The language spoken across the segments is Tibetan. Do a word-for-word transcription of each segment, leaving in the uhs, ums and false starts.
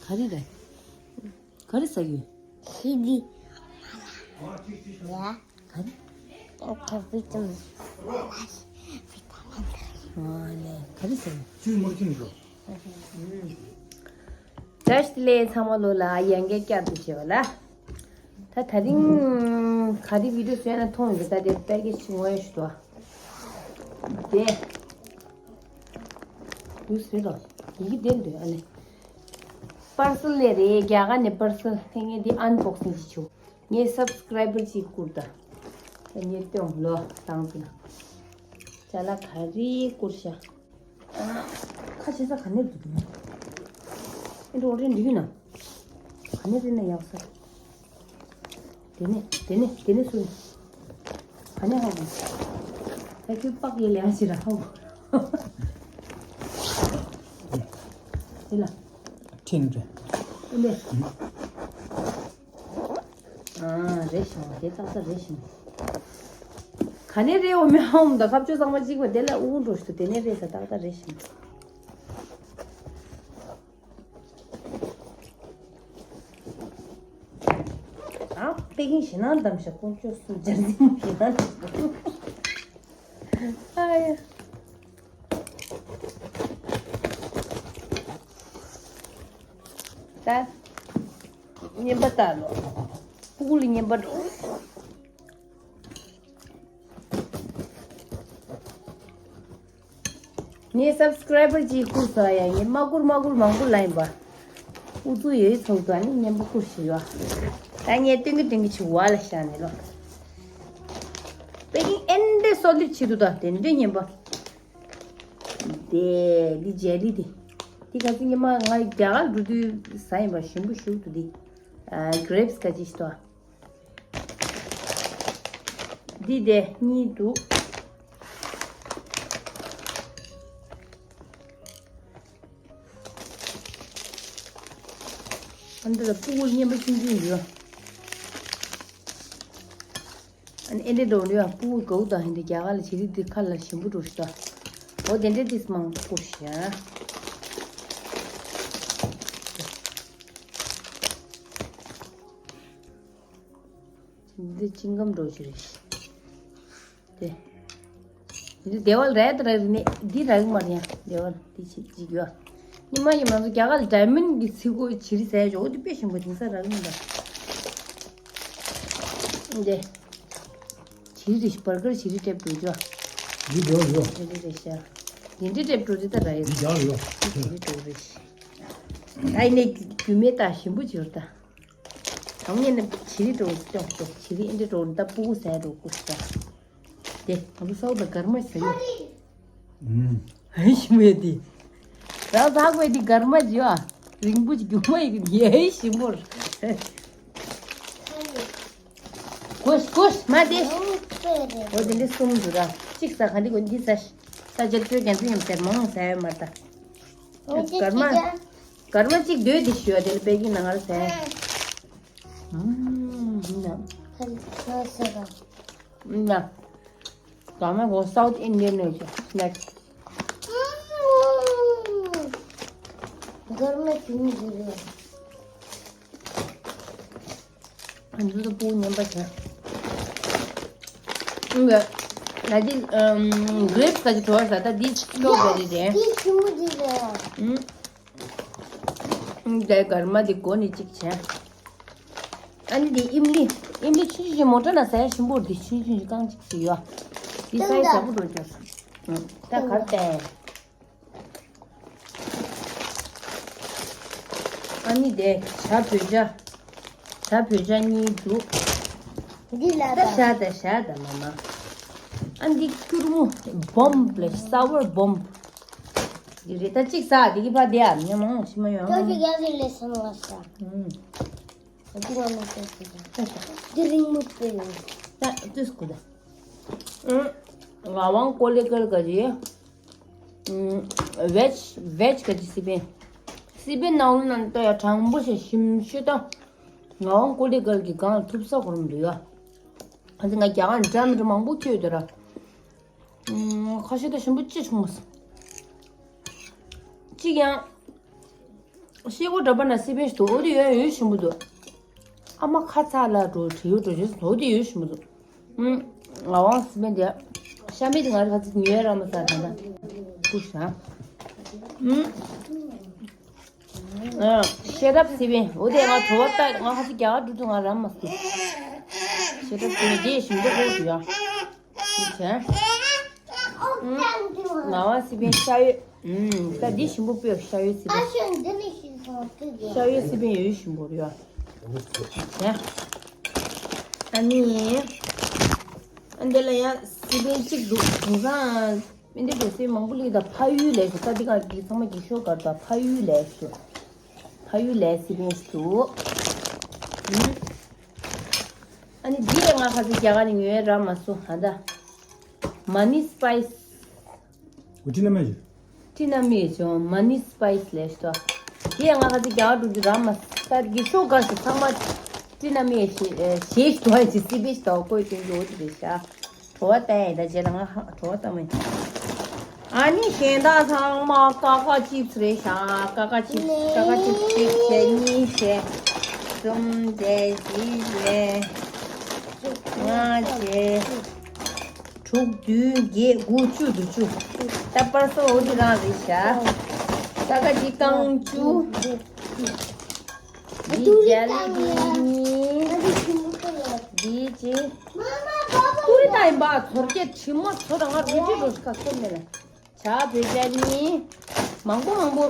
ག་རེ་རེད། ག་རེ་ཟ་གི་ཡོད། ཁི་དི། ཡ། ག་རེ། ཁ་བི་ཏམ། ཨ་ལེ། ག་རེ་ཟ་གི་ཡོད། བཀྲ་ཤིས་བདེ་ལེགས། ཚང་མ་ལོ་ལ་ཡང་བསྐྱར་བསྐྱར་དུ་བྱེད་པ་ལ། ད་དེ་རིང་ག་རེ་བི་ཌིའོ་བཟོས་ན་མཐོང་ཡོད། ད་དེ་པེ་ཀེ་ཇི་ཅིག་ངོ་ཡོད་ཞུ་དོ། དེ། ཡུ་སེ་དོ། ཡི་གེ་དེ་འདོད་ཨ་ལེ། པར་སེལ་ལས་རེད། རྒྱ་གར་ནས་པར་སེལ། ངས་འདི་ཨན་བོག་སིང་ཞིག་བྱུང་། ངའི་སབ་སི་ཀ་རའི་བར་ཅིག་བསྐུར་ད། ངས་སྟོན་ལོ་དང་དུ་ན། ཅ་ལག་ག་རེ་བསྐུར་ཤག་ཁ་ཕྱེ་ས་ག་ནས་འདུག་ཨེ་འགྲོ་རེ་འགྲིག་ན། ག་ནས་རེ་ན་ཡག་ས། དེ་ནས་དེ་ནས་དེ་ནས་སུ། ག་ནས་ཧ་གོ། ད་ཁྱོད་པགས་ཡེ་ལེ་ཡ་ཞིག་ར་ཧ་གོ། དེ་ལ། ཁྲིན་རེད། ཨེ་ལེ། ཨ་རེད་ཤོང་། དེ་ཏག་ཏག་རེད་ཤོང་། ག་ནས་རེད་འོ་མི་ཧ་འོང་། ད་ཁ་ཕྱོགས་ཚང་མ་གཅིག་པ་དེ་ལ་དབུགས་འགྲོ་ཞིག་ཏུ་དེ་ནས་རེད་ས། ཏག་ཏག་རེད་ཤོང་། ཨ་པེ་ཀིང་ཞེ་ནང་བསྡམས་ཤག་ཀོང་ཅོ་སུ་ཇར་སི་མོ་ཞེ་ནང་བསྡམས་ཤག་ཨ་ཡ། ད་རྔན་པ་ལྟ་ལོ། ཕྲུ་གུ་ལ་རྔན་པ་འགྲོ། ངའི་སབ་སི་ཀ་རའི་བར་ཅིག་བསྐུར་ས་ཡ། ངས་མ་བསྐུར་མ་བསྐུར་མང་པོ་ལ་ཡིན་པ། ཨུ་ཚུགས་ཡོད་ཚོགས་དང་ནི་རྔན་པ་བསྐུར་ཞིག་ཡོད། ད་ངས་སྟོན་གི་སྟོན་གི་ཆུ་བ་ལ་བཞག་ནས་ལོ། པེ་ཀིང་ཨེ་འདྲས་སོ་ལིབ་བྱེད་འདུག་ད་དེ་འདྲས་རྔན་པ། དེ་འདི་ཇེ་ལི་དེ། དེ་ག་ཚོད་ཉི་མ་ང་རྒྱ་གར་འགྲོ་དུས་ཟ་ཡིན་པ། ཞིམ་པོ་ཞིག་འདུག་དེ། ཨ་གྲེབ་སི་ག་ཅིག་ཞིག་འདུག་འདི་དེ་གཉིས་འདུག་ཨ་འདི་ལ་ཕྲུ་གུ་རྔན་པ་ཆུང་ཆུང་ཡོད། ཨ་ནི་ཨེ་འདྲས་འགྲོ་ནི་ཡ། ཕྲུ་གུ་གའུ་དང་ཧིན་དི་རྒྱ་གར་ལ་བྱེད་རིགས་འདི་ཁ་ལ་ཞིམ་པོ་འགྲོ་ཤི་ད། འོ་དེ་འདྲས་ཏིས་མང་པོ་ཤ། འདི་ཅིང་སྒམ་འགྲོ་ཞིག་རེད། དེ། འདི་སྡེ་བ་ལ་རལ་དུ་རལ་ནི་འདི་རག་གི་མ་རེད་ཡ། སྡེ་བ་ལ་འདི་ཅིག་ཅིག་ཡོད། ཉི་མ་ཉི་མ་ཚོ་རྒྱ་གར་ལ་ཌའི་མོན་གྱི་ཚིག་གོ་བྱི་རི་ཟས་འཇོག་འདི་དཔེ་ཞིམ་པོ་དེང་སང་རག་གི་མི་འདུག་འདི། བྱི་རི་རེད་ཤག་བར་གར་བྱི་རི་ཊེབ་འགྲོ་རྒྱུ། འདི་འགྲོ་ཡོད། བྱི་རི་རེད་ཤག་འདི་འདྲའི་ཊེབ་འགྲོ་འདི་ད་རག་ཡོད། འདི་རྒྱག་ཡོད། འདི་བྱི་རི་འགྲོ་རེད་ཤག་ཨ་ཡི་ནས་རྒྱུ་མེད་ད་ཞིམ་པོ་བྱི་རི་ད། གང་ཉན་ནས་བྱི་རི་འགྲོ་ཅོག་ཅོག་བྱི་རི་ཨེ་འདྲ་འགྲོ་ད་ཕྲུ་གུ་ཟས་འགྲོ་ཀུ་ཤ། དེ་ང་ཚོ་སའུ་ད་གར་མ་ཟ་ཡོད། ཨུམ། ཧེ་ཞིམ་པོ་ཡོད་དེ། རང་ཚག་པའི་དེ་གར་མ་ཇི་བ། རིང་པོ་ཅིག་རྒྱུ་མ་ཡིན་གི་ཧེ་ཞིམ་པོར། ཀུ་ཤ་ཀུ་ཤ་མ་དེ། འོ་དེ་འདྲའི་གསུམ་འདུག་ར། གཅིག་ཟ་ག་འདི་གོ་འདི་ཟ་ཤ། ད་རྒྱལ་པོའི་རྒྱལ་མཚན་ཡང་ཟེར་མང་ཟ་ཡོད་མ་ད། གར་མ། གར་མ་གཅིག་སྡོད་དེ་ཞུ་བ་དེ་ལ་པེ་ཀིང་ནང་ལ་ཟ། ཨུམ། ཨུམ། ཨུམ། ད་མ་གོ་South Indian ནས་ཀྱང་སྣེག་སི། གར་མ་ཅུང་ཟད་རེད། ཨ་འདི་ཚོ་ཕྲུ་གུ་ཉན་པ་བྱས། ཨུམ། ད་འདི་ཨམ་གྲེབ་སི་ད་ཅི་བྲོ་བ་ཟ། ད་འདི་སི་ཊོ་བེ་རི་རེད། འདི་ཞིམ་པོ་འདི་རེད། ཨུམ། ཨུམ། ད་གར་མ་འདི་མགོ་ནས་གཅིག་བྱས། ཨ་ནི་འདི་ཨིམ་ལི། ཨིམ་ལི་ཆུང་ཆུང་ཞིག་མོ་ཊ་ནང་ཟ་ཡ་ཞིམ་པོ་འདི་ཆུང་ཆུང་ཞིག་རྐང་གཅིག་ཅིག་ཡོད། འདི་སའི་ཛི་ཡག་པོ་འགྲོ་ཀྱང་། ཨུམ། ད་གར་བལྟས། ཨ་ནི་དེ་ཇ་བོད་ཇ། ཇ་བོད་ཇ་གཉིས་འདུག་འདི་ལ་ད་ད་ཤ་ད་ཤ་ད་མ་མ། ཨ་འདི་སྐྱུར་མོ་བོམ་ལ་སའོར་བོམ། འདི་རེད་ད་གཅིག་ཟ། འདི་གི་ཕ་དེ་ཨ་ཉོ་མང་ཆི་མ་ཡོང་། ཅོ་ཅོ་རྒྱག་གི་ལས་སོང་བ་ས། ཨུམ། འདི་ང་མ་ཅོ་ཅོ་ད། འདི་རིང་མོ་པེ་ཡོང་། ད་ཏུས་ཀུ་ད། ཨུམ། ང་ཝང་ཀོ་ལི་ཀལ་ག་ཅི། ཨུམ། ཝེཇ་ཝེཇ་ག་ཅི་སི་པན། སི་པན་ནང་ལོ་ནང་ལྟ་ཡ་གྲང་པོ་ཞིག་ཞིམ་ཤོས་ད། ང་ཝང་ཀོ་ལི་ཀལ་གི་སྒང་ལ་ཐུབ་ས་གོ་རུ་འདུག་ཡ། ཨ་ཙི་ང་རྒྱ་གར་འདྲ་མི་འདྲ་མང་པོ་ཁྱོད་དེ་ར། ཨུམ། ཁ་ཤས་ད་ཞིམ་པོ་ཅི་བྱུང་མ་སོང་། གཅིག་ཡང་། ཤེལ་སྒོ་འདྲ་པ་ན་སི་པན་ཞིག་འདུག་འོ་དེ་ཡོད་ཡོད་ཞིམ་པོ་འདུག་ཨ་མ་ཁ་ཚ་ལ་འགྲོ་བྲེལ་འགྲོ་བྱེད་འོ་དེ་ཡོད་ཞིམ་པོ་འདུག་ཨུམ། ང་དབང་སི་པན་དེ་ཤ་མེད་དེ་ང་རེ་ཁ་ཚིག་ཉོས་ར་མ་ཟ་ད་ད་ཀུ་ཤ། ཨུམ། ཨ། ཤེས་རབ་སི་པན་འོ་དེ་ང་བྲོ་བ་ལྟ་ང་ཁ་ཚིག་རྒྱ་གར་འགྲོ་དུས་ང་ར་མ་ཟ། ཤེས་རབ་སི་པན་དེ་ཞིམ་པོ་འདུག་ཡ། ཅི་བྱས། ངག་དབང་སི་པན་ཤ་ཡོད། ད་འདི་ཞིམ་པོ་སྤོས་ཤ་ཡོད་སི་པན། ཤ་ཡོད་སི་པན་ཡོད་ཞིམ་པོ་རེད་ཡ། ཨ་ནི། ཨ་འདི་ལ་ཡང་སི་པན་གཅིག་འདུག་དེང་སང་མི་འདི་འགྲོ་སའི་མང་པོ་ལི་ད་ཕ་ཡུལ་ལས་ཞུ་ད་འདི་ག་གི་ཚང་མ་གི་ཤོག་གར་ད་ཕ་ཡུལ་ལས་ཞུ། ཕ་ཡུལ་ལས་སི་པན་ཞུ། ཨ་ནི་འདི་ཡང་ང་ཁ་ཚིག་རྒྱ་གར་ནས་ཉོས་ར་མ་སོ་ཧ་ད། མ་ནི་སི་པའི་སི། འོ་ཊི་ན་མེ་ཞུ། ཊི་ན་མེ་ཞུ་མ་ནི་སི་པའི་སི་ལས་ཞུ། དེ་ཡང་ང་ཁ་ཚིག་རྒྱ་གར་འགྲོ་རྒྱུ་ར་མ་ས་གི་ཤོག་ག་ཞུ་ཚང་མ་ཊི་ན་མེ་ཞེས་ཞེས་ཞུ་བ་ཞིག་སི་པའི་སི་དང་བཀོད་དོན་གྱི་འོ་དེ་རེད་ཤག་བྲོ་བ་བཏང་ཡིན་ད་རྗེས་ལ་ང་ཧ་བྲོ་བ་བཏང་མ་ཡིན། ཨ་ནི་གཞན་དག་ཚང་མ་ཀ་ཀ་ཅིབ་སི་རེད་ཤག་ཀ་ཀ་ཅིབ་སི་ཀ་ཀ་ཅིབ་སི་གཅིག་བྱས་གཉིས་བྱས་གསུམ་བྱས་བཞི་བྱས་ལྔ་བྱས་དྲུག་བདུན་བརྒྱད་དགུ་བཅུ་བདུན་ཅུ། ད་པར་སོ་འོ་དེ་རང་རེད་ཤག་ཀ་ཀ་ཅིབ་སི་རྐང་བཅུ། འདི་ཇ་ལི་བི་གཉིས། འདི་ཅི། ཏུའི་ད་ཡིན་པ་ཚོར་སྐྱེ་དྲི་མ་ཚོར་ང་རུ་ཅི་རུ་ཁ་སོ་མེད་ལ། ཇ་བོད་ཇ་གཉིས། མང་པོ་མང་པོ།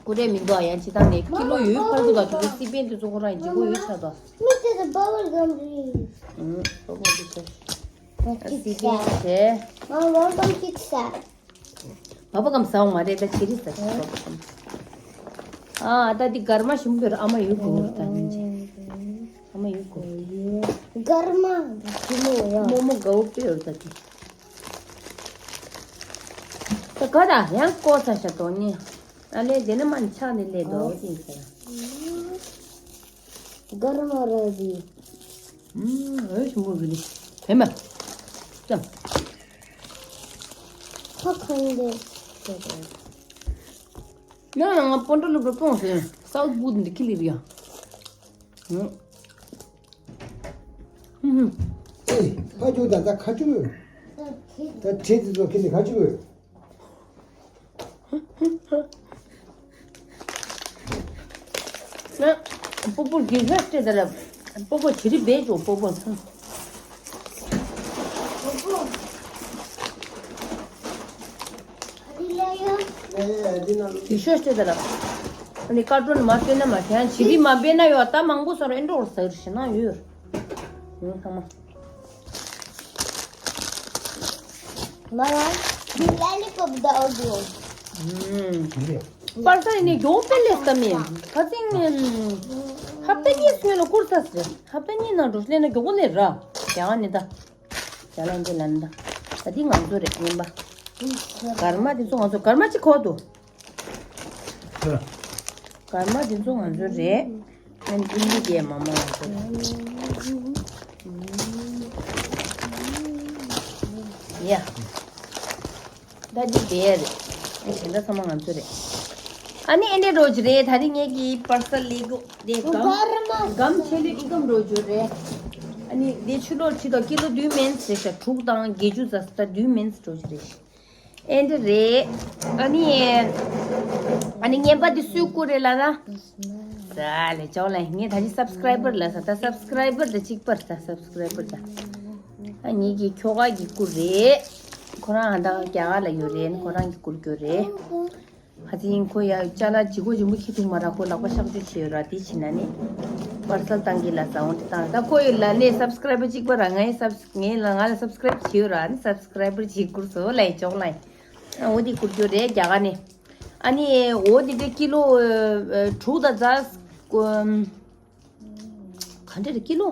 ཀུ་རེ་མི་འདུག་ཡང་ཅི་ད་ནས་ཀི་ལོ་ཡོད་ཕར་ཚུར་ག་ཚོད་སི་པན་དེ་ཚོ་ཁོ་རང་ཡིན་གོ་ཡོད་ཆགས་དོ། Look at the bubble gum leaves. ཨུམ། ཨོ་ཀོ་འདི་ཚོ། སི་པན་བྱས། Mom, welcome to the set. བ་བ་གམ་ཟ་འོང་མ་རེད་ད་ཇི་རི་ཟ་ཞིག་བ་བ་གམ། ཨ་ད་འདི་གར་མ་ཞིམ་པོ་ཡོད་ར་ཨ་མ་ཡོད་གོ་ད་ནི་ཅི། ཨ་མ་ཡོད་གོ། གར་མ་ཞིམ་པོ་ཡོད། མོ་མོ་དགའ་བོ་དཔེ་ཡོད་ད་འདི། ད་ག་ད་ཡང་ཀོ་ཚ་ཤ་དོ་ནི། ཨ་ལེ་དེ་ནི་མ་ནི་ཆག་ནི་ལེ་དོ་ཨོ་ཅི་ཟེར། གར་མ་ར་ཟི། ཨུམ། ཨོ་ཞིམ་པོ་གི་ནི། དེ་མ། ཙམ། ཁ་ཁང་དེ། ཡང་ཡང་ང་སྤོན་ཊ་ལུག་པ་སྤོང་ཟེར། སའུ་བུ་འདི་ཁི་ལི་རི་ཡ། ཨུམ། ཨུམ། ཨེ། ཕ་ཇོ་ད་ད་ཁ་ཆུ། ད་ཁྲེ་ཙི་ཚོ་ཁི་ནི་ཁ་ཆུ། ང་སྤོ་བོ་གི་ཧྲ་སྟེ་ད་ལ་སྤོ་བོ་ཇི་རི་བེ་ཇོ་སྤོ་བོ་ཚང་། གི་ཧྲ་སྟེ་ད་ལ། ཨ་ནི་ཀར་ཊུན་མ་སྤེལ་ན་མ་ཤེས་ཡང་ཇི་རི་མ་སྤེལ་ན་ཡོད་ད་མང་པོ་སོར་ཨེ་འགྲོ་བར་ཟེར་ཞེ་ན་ཡོད། ཡོད་ཚང་མ། ང་རང་འདི་ལ་ལི་པོབ་ཟ་འོ་འདུག་ཨུམ། པར་ས་ཡིན་ནི་མགྱོགས་པོ་ལས་ལྟ་མེད། ཁ་སང་ངས་ཧབ་ཏ་གཉིས་སྔོན་ལ་བསྐུར་ས་ཟེར། ཧབ་ཏ་གཉིས་ནང་འགྲོ་ལས་ན་མགྱོགས་པོ་ལས་ར། ཡང་ནི་ད། ཡང་ལ་འདི་ལ་ནི་ད། ད་འདི་ང་ཚོ་རེད་ཡིན་པ། གར་མ་འདི་ཚོ་ང་ཚོ་གར་མ་གཅིག་གོ་འདུག་སྐར་མ་འདི་ཚོ་ང་ཚོ་རེད། ཨ་ནི་ཨིན་ཇི་རྒྱལ་མ་མོ་ང་ཚོ་རེད། ཡ། ད་འདི་བེ་རེད། ཨ་གཞན་དག་ཚང་མ་ང་ཚོ་རེད། ཨ་ནི་ཨེ་འདྲ་རོ་ཇི་རེད་ད་རིང་ངེད་ཀྱི་པར་སལ་ལས་སྒོ་དེ་སྒམ། སྒམ་ཆེ་ལུས་ཨི་སྒམ་རོ་ཇུ་རེད། ཨ་ནི་དེ་ཆུ་ལོར་ཁྲི་དང་ཀི་ལོ་བདུན་མིན་ཟེར་ཤག་དྲུག་དང་བརྒྱད་ཅུ་ཙམ་ད་བདུན་མིན་རོ་ཇི་རེད། ཨེ་འདྲ་རེད། ཨ་ནི། ཨ་ནི་ངན་པ་འདི་སུས་བསྐུར་རེད་ལབ་ན། ཟ་ལེ་ཅོག་ལེ་ངས་ད་ཅི་སབ་སི་ཀ་རའི་བར་ལ་ས་ད་སབ་སི་ཀ་རའི་བར་ད་གཅིག་པར་ད་སབ་སི་ཀ་རའི་བར་ད། ཨ་ངེད་ཀྱི་ཁྱོ་ག་གི་བསྐུར་རེད། ཁོ་རང་ཧ་ད་རྒྱ་གར་ལ་ཡོད་རེད་ཁོ་རང་གི་བསྐུར་རྒྱུ་རེད། ཧ་ཅིང་ཁོ་ཡ་ཅ་ལག་ལྗིད་ཁོག་ལྗིད་མོ་ཁྱི་ཐུག་མ་ར་ཁོ་ལག་པ་གཤག་བཅོས་བྱས་ཡོད་ར་དེ་ཕྱིན་ན་ནི། པར་སལ་བཏང་གི་ལ་ཟ་འོང་དེ་བཏང་ད་ཁོ་ཡི་ལ་ནི་སབ་སི་ཀ་རའི་བར་གཅིག་པ་ར་ངའི་སབ་ངའི་ལ་ང་ལ་སབ་སི་ཀ་རའི་བར་བྱས་ཡོད་ར་ནི་སབ་སི་ཀ་རའི་བར་གཅིག་བསྐུར་སོང་ལ་ཡི་ཅོག་ལ་ཡི། འོ་དེ་བསྐུར་རྒྱུ་རེད་རྒྱ་གར་ནས། ཨ་ནི་འོ་དེ་འདྲའི་ཀི་ལོ་དྲུག་དང་རྩ། ག་འདྲ་རེད་ཀི་ལོ།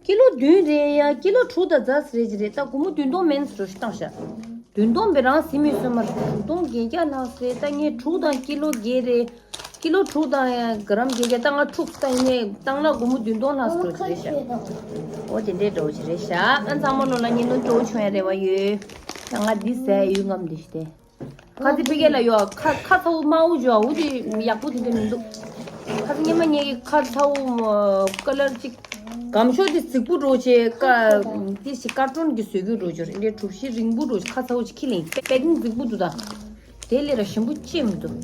ཀི་ལོ་བདུན་རེད་ཡ་ཀི་ལོ་དྲུག་དང་རྩ་རེད་ཅི་རེད་ད་སྒོར་མོ་བདུན་སྟོང་མིན་འགྲོ་ཞིག་བཏང་ཤག་བདུན་སྟོང་བེ་རང་ཟིན་མི་སོན་མར་དྲུག་སྟོང་བརྒྱད་བརྒྱ་ལྷག་རེད་ད་ངས་དྲུག་དང་ཀི་ལོ་བརྒྱད་རེད། ཀི་ལོ་དྲུག་དང་ག་རམ་བརྒྱད་བརྒྱ་ད་ང་དྲུག་ད་ངས་བཏང་ན་སྒོར་མོ་བདུན་སྟོང་ལྷག་འགྲོ་ཞིག་རེད་ཤག་འོ་དེ་འདྲའི་འགྲོ་ཞིག་རེད་ཤག་ཨ་ཚང་མ་ལོ་ལ་ཉིན་ནོ་འགྲོ་བྱུང་ཡ་རེ་བ་ཡོད། ད་ང་འདི་ཟས་ཡུལ་ངམ་འདི་ཞིག་སྟེ། ཁ་ཚི་པི་ཀེ་ལ་ཡོད། ཁ་ཁ་ཚ་བོ་དམར་བོ་ཅིག་ཡོད། འོ་དེ་ཡག་པོ་དེ་འདྲ་མི་འདུག་ཁ་ཚི་སྔོན་མ་ངེད་ཀྱི་ཁ་ཚ་བོ་ཀ་ལར་ཅིག་སྒམ་ཤོག་དེ་རྫིག་པོ་འདྲ་བོ་བྱས། ཀ་དེ་ཞིག་ཀར་ཊོན་གྱི་བཟོ་བཀོད་འདྲ་བོ་ཅིག་རེད། གྲུ་བཞི་རིང་པོ་འདྲ་བོ་ཅིག་ཁ་ཚ་བོ་ཅིག་ཁྱེར་ལེན། པེ་ཀིང་རྫིག་པོ་འདུག་ད། དེ་ལས་ར་ཞིམ་པོ་ཅིག་མི་འདུག་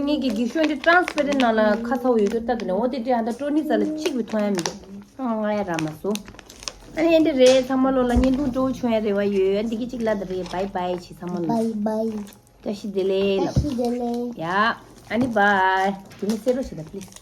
ངེད་ཀྱི་འགྱིག་ཤོག་འདི་ཊ་རན་སི་པེ་རེན་ཊི་ནང་ལ་ཁ་ཚ་བོ་ཡོད་རྒྱུ་ལྟ་དུ་ནས། འོ་དེ་དེ་ཨ་ད་ཀྲོ་ནི་ཙ་ལ་གཅིག་བས་མཐོང་ཡ་མི་འདུག་ང་ཡ་ར་མ་སོ། ཨ་ནི་ཨེ་འདྲ་རེད། ཚང་མ་ལོ་ལ་བརྙན་ཐུང་སྤྲོ་བོ་བྱུང་ཡ་རེ་བ་ཡོད། ཨ་འདི་གི་གཅིག་ལ་ད་རེད། བའི་བའི་བྱེད། ཚང་མ་ལོ། བའི་བའི། བཀྲ་ཤིས་བདེ་ལེགས་ལབ། བཀྲ་ཤིས་བདེ་ལེགས། ཡ། ཨ་ནི་བའི། དེ་ནི་སེ་རོ་ཞིག་ད་པི་ལི་སི།